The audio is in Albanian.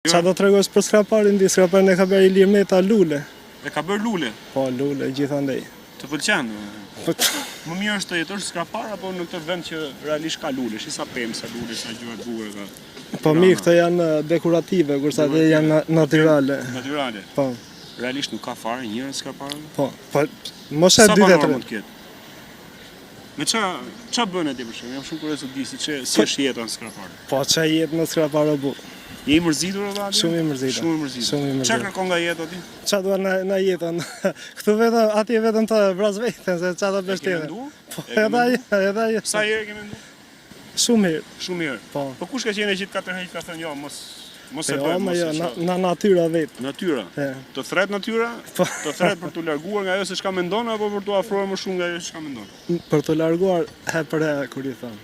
Ça do tregosh për Skraparin di, Skraparin e ka bërë Ilir Meta lule. E ka bërë lule? Po, lule, gjithandej. Të pëlqen? Po, Më mirë është të jetosh në Skrapar apo në këtë vend që realisht ka lule, shi sa pemë, sa lule, sa gjëra të bukura ka. Po mirë, këto janë eh, dekorative, kurse ato janë natyrale. Natyrale. Po. Realisht nuk ka fare njerëz në Skrapar? Po, po mos e dy të tre. Mund të ketë. Me ça ça bën atje për shembull? Jam shumë kurioz të di si çe si është jeta në Skrapar. Po ça jetë në Skrapar o burrë. Je i mërzitur apo atje? Shumë i mërzitur. Shumë i mërzitur. Shumë i mërzitur. Ça kërkon nga jeta ti? Ça dua nga nga jeta? Këtu vetëm atje vetëm të vras veten se ça do bësh tjetër. Po edhe ai, edhe ai. Sa herë ke menduar? Shumë herë. Shumë herë. Po. Po kush ka qenë që të ka tërheq ka thënë jo, mos mos e jo, bëj, mos jo, e na, na natyra vet. Natyra. Të thret natyra? Po. Të thret për t'u larguar nga ajo se çka mendon apo për t'u afruar më shumë nga ajo se çka mendon? Për t'u larguar herë për herë kur i thon.